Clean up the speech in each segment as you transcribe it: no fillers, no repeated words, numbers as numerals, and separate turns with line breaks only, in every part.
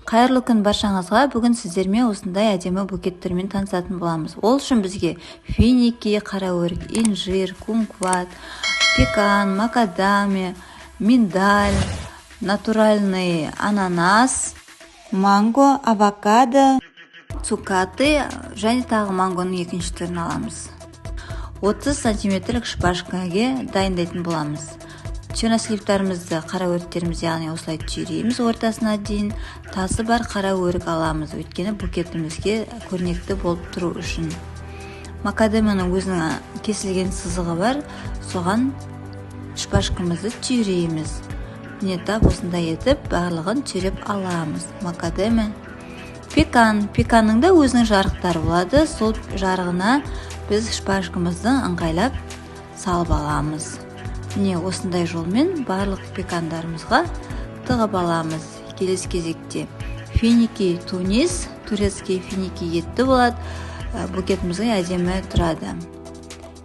Қайырлы күн баршаңызға. Бүгін сіздермен осындай әдемі букеттермен танысатын боламыз. Ол үшін бізге финики, қара өрік, инжир, кумкват, пекан, макадамия, миндаль, натуральный ананас, манго, авокадо, цукаты және тағы мангоның екінші түрін аламыз. 30 сантиметрлік шпажкаге дайындайтын боламыз. Черносливтарымызды, қара өріктерімізді, яғни осылай түйрейміз ортасына дейін. Тасы бар қара өрік аламыз, өйткені букетімізге көрнекті болып тұру үшін. Макадамияның өзінің кесілген сызығы бар, соған шпажкамызды түйрейміз. Міне, тап осындай етіп барлығын түйреп аламыз. Макадамия, пекан, пеканның да өзінің жарықтары болады, сол жарығына біз шпажкамызды ыңғайлап салып аламыз. Міне, осындай жолмен барлық пекандарымызға тығып аламыз. Келесі кезекте финики тунис, турецкий финики етті болады, букетімізге әдемі тұрады.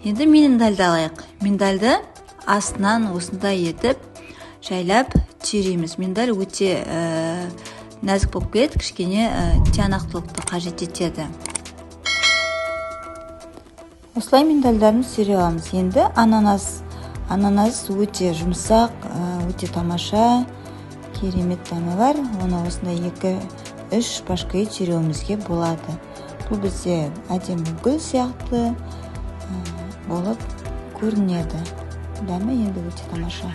Енді миндальды алайық. Миндальды астынан осындай етіп жайлап түйрейміз. Миндаль өте нәзік болып келеді, кішкене тиянақтылықты қажет етеді. Осылай миндальдарымызды түйреп аламыз. Енді ананас. Ананас өте жұмсақ, өте тамаша, керемет дәмі бар. Оны осындай 2-3 шпажкаға түйреуімізге болады. Бұл бізде әдемі гүл сияқты болып көрінеді. Дәмі енді өте тамаша.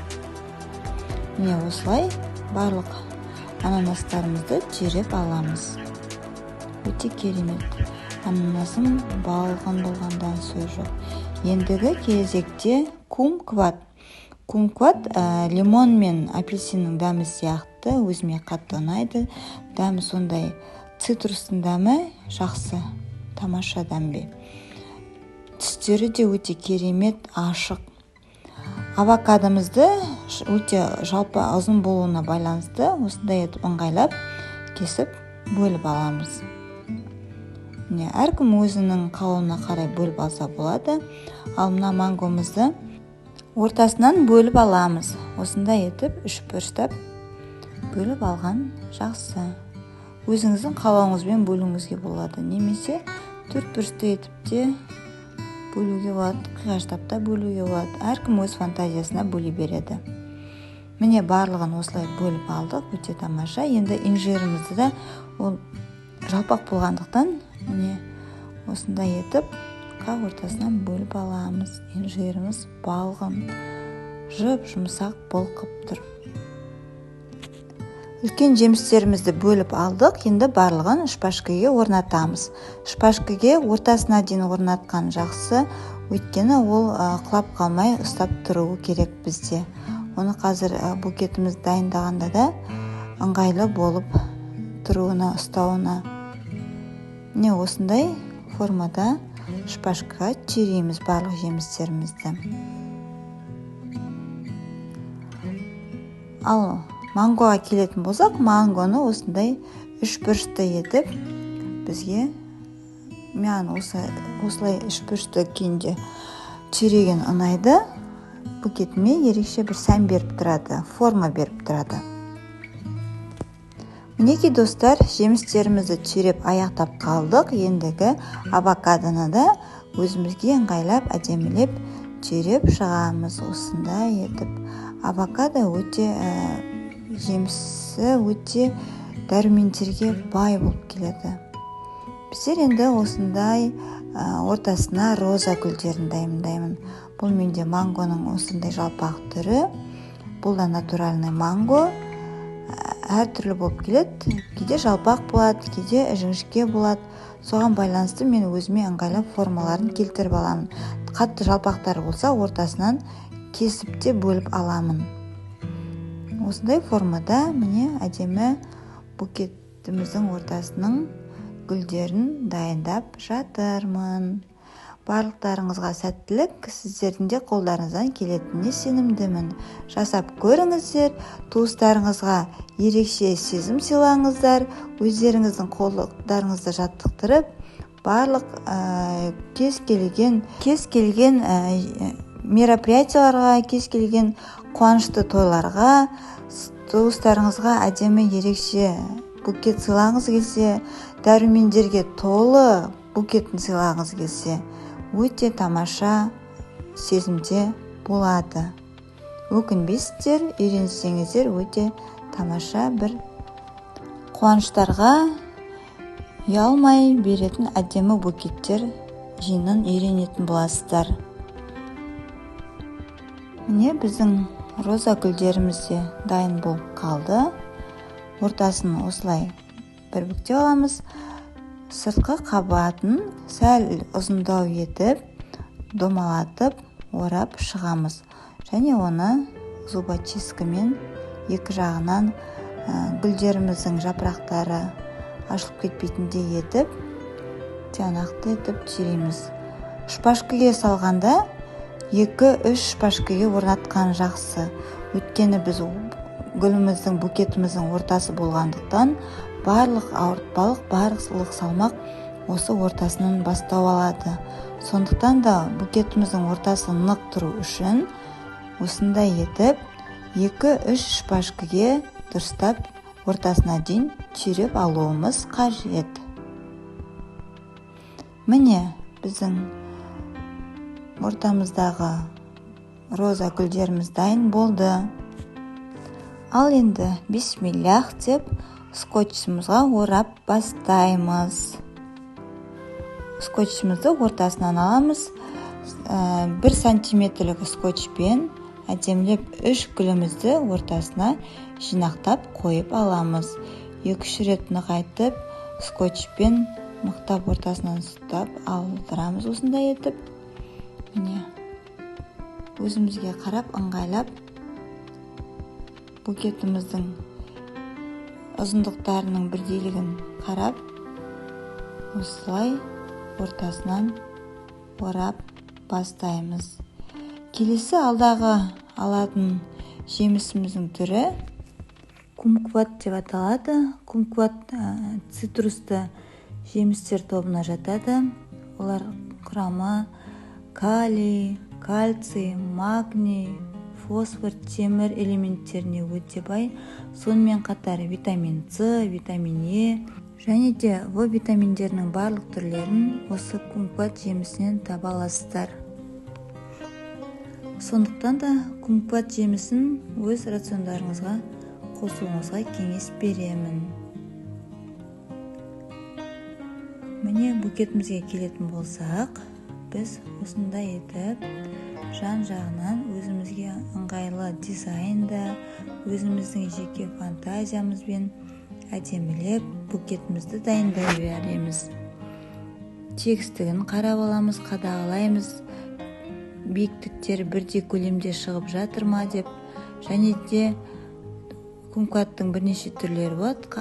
Міне, осылай барлық ананастарымызды түйреп аламыз. Өте керемет. Ананасым балғын болғандан сөз жоқ. Ендігі кезекте кумкват. Кумкват лимон мен апельсиннің дәмі сияқты, өзіме қатты ұнайды. Дәмі сондай, цитрустың дәмі жақсы, тамаша дәмбе. Түстері де өте керемет, ашық. Авокадомызды өте жалпы ұзын болуына байланысты осындай етіп ыңғайлап кесіп бөліп аламыз. Міне, әркім өзінің қалауына қарай бөліп алса болады. Ал мына мангомызды ортасынан бөліп аламыз. Осындай етіп үш бұрыштап бөліп алған жақсы. Өзіңіздің қалауыңызбен бөлуіңізге болады, немесе төрт бұрышты етіп те бөлуге болады, қиғаштап та бөлуге болады. Әркім өз фантазиясына бөле береді. Міне, барлығын осылай бөліп алдық, өте тамаша. Енді инжирімізді де, ол жалпақ болғандықтан, міне, осындай етіп қақ ортасынан бөліп аламыз. Инжиріміз балғын, жұп жұмсақ былқып тұр. Үлкен жемістерімізді бөліп алдық. Енді барлығын шпажкаге орнатамыз. Шпажкаге ортасына дейін орнатқан жақсы, өйткені ол құлап қалмай ұстап тұруы керек бізде. Оны қазір букетіміз дайындағанда да ыңғайлы болып тұруына, ұстауына. Міне, осындай формада шпажкаға түйрейміз барлық жемістерімізді. Ал мангоға келетін болсақ, мангоны осындай үш бұрышты етіп бізге, маған осылай үш бұрышты күйінде түйреген ұнайды. Букетіме ерекше бір сән беріп тұрады, форма беріп тұрады. Мінекей, достар, жемістерімізді түйреп аяқтап қалдық. Ендігі авокадоны да өзімізге ыңғайлап, әдемілеп түйреп шығамыз осындай етіп. Авокадо өте жемісі өте дәрумендерге бай болып келеді. Біздер енді осындай ортасына роза гүлдерін дайындаймын. Бұл менде мангоның осындай жалпақ түрі. Бұл да натуральный манго. Әртүрлі болып келеді. Кейде жалпақ болады, кейде жіңішке болады. Соған байланысты мен өзіме ыңғайлы формаларын келтіріп аламын. Қатты жалпақтар болса, ортасынан кесіп те бөліп аламын. Осындай формада, міне, әдемі букетіміздің ортасының гүлдерін дайындап жатырмын. Барлықтарыңызға сәттілік, сіздердің де қолдарыңыздан келетініне сенімдімін. Жасап көріңіздер, туыстарыңызға ерекше сезім сыйлаңыздар, өздеріңіздің қолдарыңызды жаттықтырып, барлық кез келген мероприятияларға, кез келген қуанышты тойларға Туыстарыңызға әдемі ерекше букет сыйлағыңыз келсе, дәрумендерге толы букетін сыйлағыңыз келсе, өте тамаша сезімде болады. Өкінбейсіздер, үйренсеңіздер өте тамаша бір қуаныштарға ұялмай беретін әдемі букеттер жиынын үйренетін боласыздар. Міне, біздің роза гүлдеріміз де дайын болып қалды. Ортасын осылай бір бүктеп аламыз. Сыртқы қабатын сәл ұзындау етіп, домалатып орап шығамыз. Және оны зубочисткамен екі жағынан гүлдеріміздің жапырақтары ашылып кетпейтіндей етіп, тиянақты етіп түйреміз. Шпажкіге салғанда 2-3 шпажкіге орнатқан жақсы. Өйткені біз гүліміздің, букетіміздің ортасы болғандықтан барлық ауыртпалық, барлық салмақ осы ортасынан бастау алады. Сондықтан да букетіміздің ортасы нық тұру үшін осындай етіп 2-3 шпажкіге дұрыстап ортасына дейін түйреп алуымыз қажет. Міне, біздің ортамыздағы роза гүлдеріміз дайын болды. Ал енді бисмиллях деп скотчымызға орап бастаймыз. Скотчымызды ортасынан аламыз. 1 сантиметрлік скотчпен әдемілеп 3 гүлімізді ортасына жинақтап қойып аламыз. 2-3 рет нығайтып, скотчпен мықтап ортасынан ұстап алдырамыз осындай етіп. Міне, өзімізге қарап ыңғайлап букетіміздің ұзындықтарының бірдейлігін қарап, осылай ортасынан орап бастаймыз. Келесі алдағы алатын жемісіміздің түрі кумкват деп аталады. Кумкват цитрусты жемістер тобына жатады. Олар құрамы калий, кальций, магний, фосфор, темір элементтеріне өте бай. Сонымен қатар витамин С, витамин Е және де В витаминдерінің барлық түрлерін осы кумкват жемісінен таба аласыздар. Сондықтан да кумкват жемісін өз рациондарыңызға қосуыңызға кеңес беремін. Міне, букетімізге келетін болсақ, біз осындай етіп жан-жағынан өзімізге ыңғайлы дизайнда, өзіміздің жеке фантазиямызбен әдемілеп букетімізді дайындай береміз. Тегістігін қарап аламыз, қадағалаймыз, биіктіктері бірдей көлемде шығып жатыр ма деп. Және де кумкваттың бірнеше түрлері болады.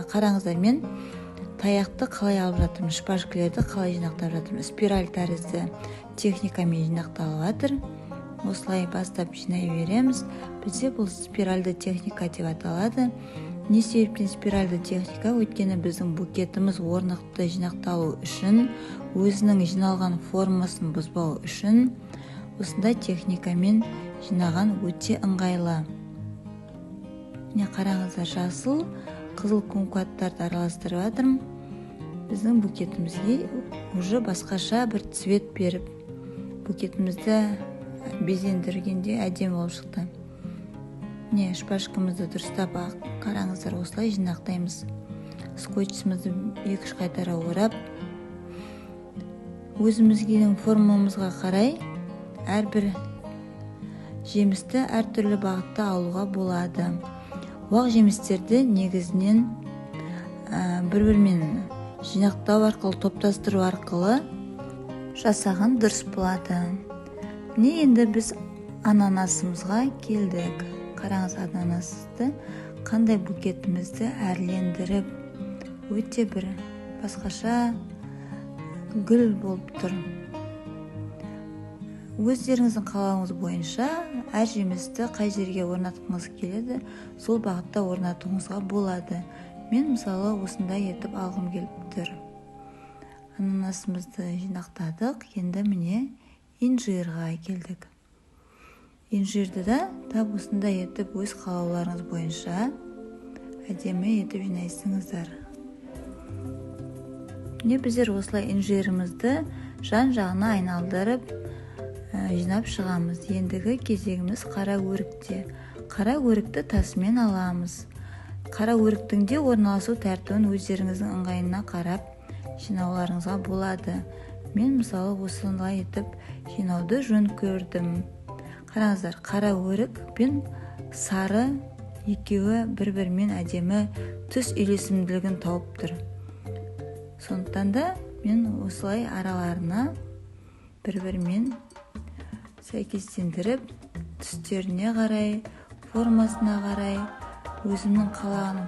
Қараңыздар, мен таяқты қалай алып жатырмын, шпажкілерді қалай жинақтап жатырмын. Спираль тәрізді техникамен жинақталып жатыр. Осылай бастап жинай береміз. Бізде бұл спиральді техника деп аталады. Не себептен спиральді техника? Өйткені біздің букетіміз орнықты жинақталу үшін, өзінің жиналған формасын бұзбау үшін осындай техникамен жинаған өте ыңғайлы. Міне, қараңыздар, жасыл, қызыл кумкваттарды араластырып жатырмын. Біздің букетімізге уже басқаша бір цвет беріп, букетімізді безендіргенде әдемі болып шықты. Міне, шпажкамызды дұрыстап қараңыздар, осылай жинақтаймыз. Скотчымызды 2-3 қайтара орап, өзімізге формамызға қарай әрбір жемісті әртүрлі бағытта алуға болады. Уақ жемістерді негізінен бір-бірімен жинақтау арқылы, топтастыру арқылы жасаған дұрыс болады. Міне, енді біз ананасымызға келдік. Қараңыз, ананасты қандай букетімізді әрлендіріп, өте бір басқаша гүл болып тұр. Өздеріңіздің қалауыңыз бойынша әр жемісті қай жерге орнатқыңыз келеді, сол бағытта орнатуыңызға болады. Мен мысалы осындай етіп алғым келіп тұр. Ананасымызды жинақтадық, енді міне инжирға келдік. Инжирді да тап осындай етіп өз қалауларыңыз бойынша әдемі етіп жинайсыңыздар. Міне, біздер осылай инжирімізді жан-жағына айналдырып жинап шығамыз. Ендігі кезегіміз қара өрікте. Қара өрікті тасымен аламыз. Қара өріктің де орналасу тәртібін өздеріңіздің ыңғайына қарап жинауларыңызға болады. Мен, мысалы, осылай етіп жинауды жөн көрдім. Қараңыздар, қара өрік пен сары екеуі бір-бірімен әдемі түс үйлесімділігін тауып тұр. Сондықтан да мен осылай араларына бір-бірімен сәйкестендіріп, түстеріне қарай, формасына қарай өзімнің қалаған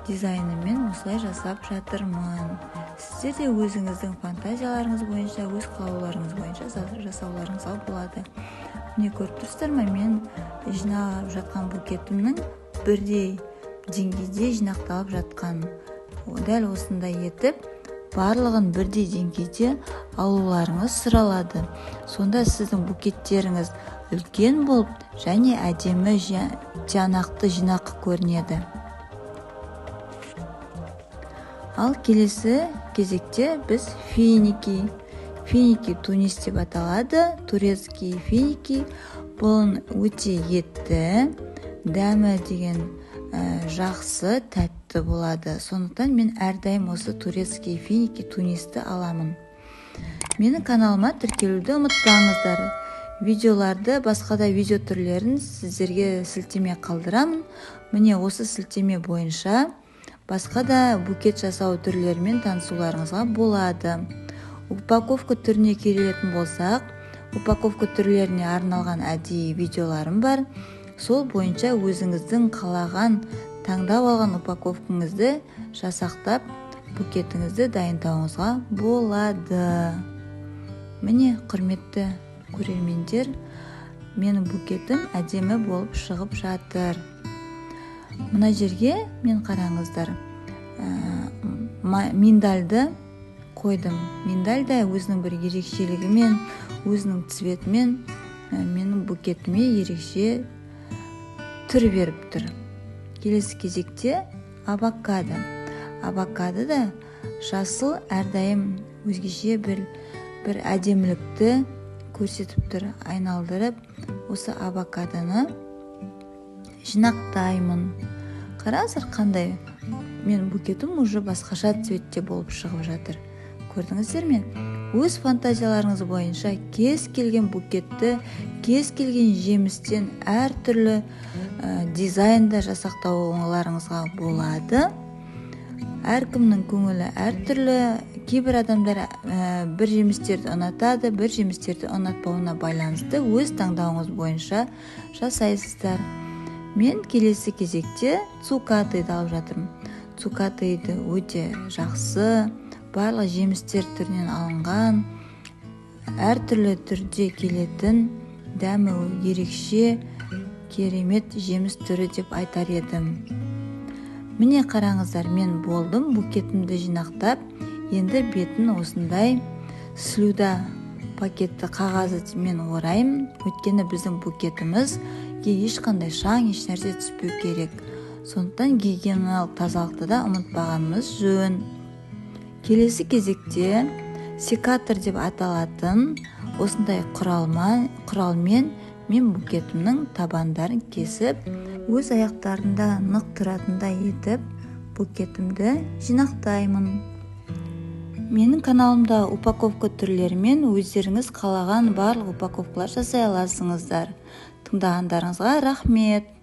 дизайнымен осылай жасап жатырмын. Сіздер де өзіңіздің фантазияларыңыз бойынша, өз қалауларыңыз бойынша жасауларыңызға болады. Міне, көріп тұрсыздар ма, мен жинап жатқан букетімнің бірдей деңгейде жинақталып жатқан. Дәл осындай етіп барлығын бірдей деңгейде алуларыңыз сұралады. Сонда сіздің букеттеріңіз үлкен болып және әдемі, тиянақты, жинақы көрінеді. Ал келесі кезекте біз финики. Финики Тунис деп аталады, турецкий финики. Бұл өте етті, дәмі деген жақсы, тәтті болады. Сондықтан мен әрдайым осы турецкий финики Тунисті аламын. Менің каналыма тіркелуді ұмытпаңыздар. Видеоларды, басқа да видео түрлерін сіздерге сілтеме қалдырамын. Міне, осы сілтеме бойынша басқа да букет жасау түрлерімен танысуларыңызға болады. Упаковка түріне келетін болсақ, упаковка түрлеріне арналған әдейі видеоларым бар. Сол бойынша өзіңіздің қалаған, таңдап алған упаковкаңызды жасақтап, букетіңізді дайындауыңызға болады. Міне, құрметті көрермендер, менің букетім әдемі болып шығып жатыр. Мына жерге мен, қараңыздар, миндальды қойдым. Миндаль да өзінің бір ерекшелігімен, өзінің цветімен менің букетіме ерекше түр беріп тұр. Келесі кезекте авокадо. Авокадо да жасыл әрдайым өзгеше бір әдемілікті көрсетіп тұр. Айналдырып осы авокадоны жинақтаймын. Қараңыздар, қандай мен букетім уже басқаша цветте болып шығып жатыр. Көрдіңіздер ме? Өз фантазияларыңыз бойынша кез келген букетті кез келген жемістен әртүрлі дизайнда жасақтауларыңызға болады. Әркімнің көңілі әртүрлі. Кейбір адамдар бір жемістерді ұнатады, бір жемістерді ұнатпауына байланысты өз таңдауыңыз бойынша жасайсыздар. Мен келесі кезекте цукатыды алып жатырмын. Цукатыды өте жақсы, барлық жемістер түрінен алынған, әртүрлі түрде келетін, дәмі ерекше, керемет жеміс түрі деп айтар едім. Міне, қараңыздар, мен болдым букетімді жинақтап. Енді бетін осындай слюда пакетті қағазымен ораймын, өйткені біздің букетімізге ешқандай шаң, ешнәрсе түспеу керек. Сондықтан гигиеналық тазалықты да ұмытпағанымыз жөн. Келесі кезекте секатор деп аталатын осындай құралмен мен букетімнің табандарын кесіп, өз аяқтарында нық тұратындай етіп букетімді жинақтаймын. Менің каналымда упаковка түрлерімен өздеріңіз қалаған барлық упаковкалар жасай аласыңыздар. Тыңдағандарыңызға рахмет.